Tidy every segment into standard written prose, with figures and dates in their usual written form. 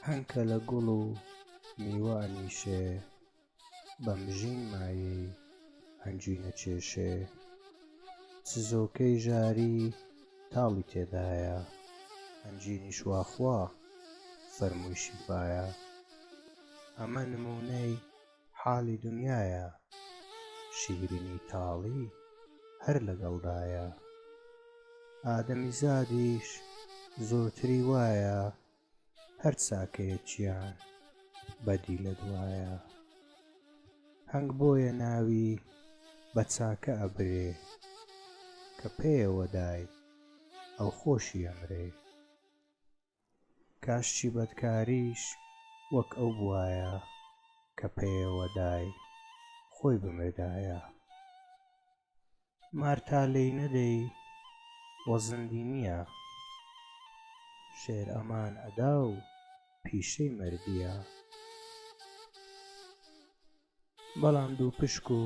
هەنکە لە گوڵ و میوە ئەنیشێ، بە مژین مایەی هەنجوینە چێشێ. چزۆکەی ژاری تاڵی تێدایە، هەنجینیش وا خوا فەرمووی شیفایە. ئەمە نموونەی حاڵی دونیایە، شیرینی تاڵی هەر لەگەڵدایە. ئادەمیزادیش زۆرتری وایە، هەر چاکەیەکیان بەدی لە دوایە. هەنگ بۆیە ناوی بە چاکە ئەبرێ، کە پێیەوە دای ئەو خۆشی ئەمرێ. کاشکی بەدکاریش وەک ئەو بوایە کە پێیەوە دای خۆی بمردایە. مار تا لێی نەدەی وەزندی نییە. شێر ئەمان ئەدا و پیشەی مەردییە. بەڵام دووپشک و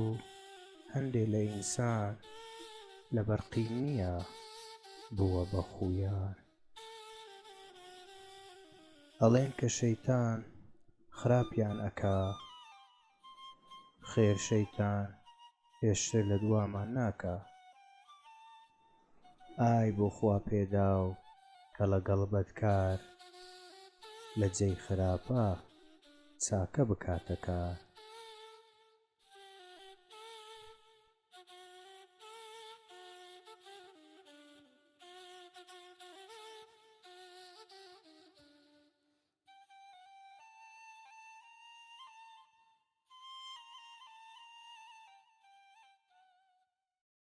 هەندێ لە ئینسان لەبەر قین نییە بووە بە خوویان. ئەڵێن کە شەیتان خراپیان ئەکا، خێر شەیتان پێشتر لە دوامان ناکا. ئای بۆ خوا پێداو کە ڵەگەڵ بەدکار لە جێی خراپە چاکە بکاتە کار.